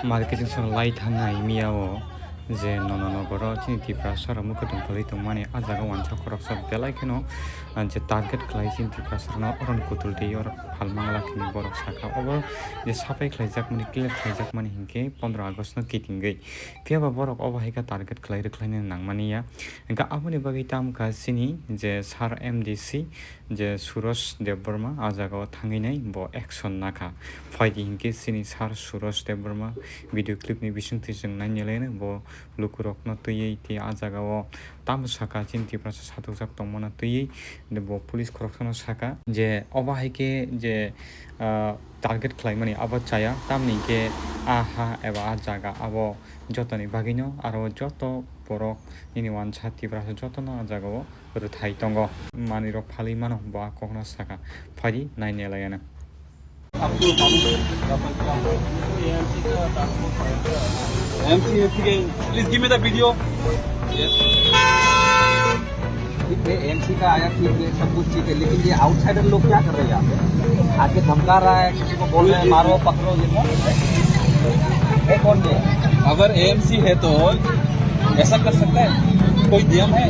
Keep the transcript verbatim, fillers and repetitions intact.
Marketing song lai thangnai miya o je nono nogoro chini Tiprasa rok mwkhwtwng kwlwi tongmani, ah jaga wansa khoroksa belai kheno, ah, je target khlai chini Tiprasa rokno oron kutul twi oro phalmang lakini borok saka obo je sapai khlaijakmani, clear khlaijakmani hinkhe pondro August no kitingwi. Phiya ba borok obo hai khe target khlai rwkhlaina nangmani ya. Hinkhe aboni bagwi tamo kha chini je Sir M D C je Suraj Debbarma ah jaga o thangwi nai bo action nakha. Phaidi hinkhe chini Sir Suraj Debbarma video clip ni bisingtwi chwng nainailaino bo lukurokno twiwi tei ah jaga o tamo saka chini Tiprasa satokjak tongmano twiwi bo police khoroksano saka je obo hai khe je, ah, target khlaimani abo chaya, tamni hinkhe ah ha eba ah jaga abo jotoni bagwino aro joto borok nini wansa Tiprasa jotono ah jaga o rwthai tongo. Manwirok phalwi mano bo ah kokno saka, phaidi nainailaiyano. M C, M C, please give me the video. Yes. ठीक है, एमसी का आया, ठीक है, सब कुछ ठीक है, लेकिन ये आउटसाइडर लोग क्या कर रहे हैं यहाँ पे? आके धमका रहा है, किसी को बोल रहे हैं, "मारो, पकड़ो", ये कौन है? ये कौन है? अगर एएमसी है तो ऐसा कर सकता है? कोई नियम है?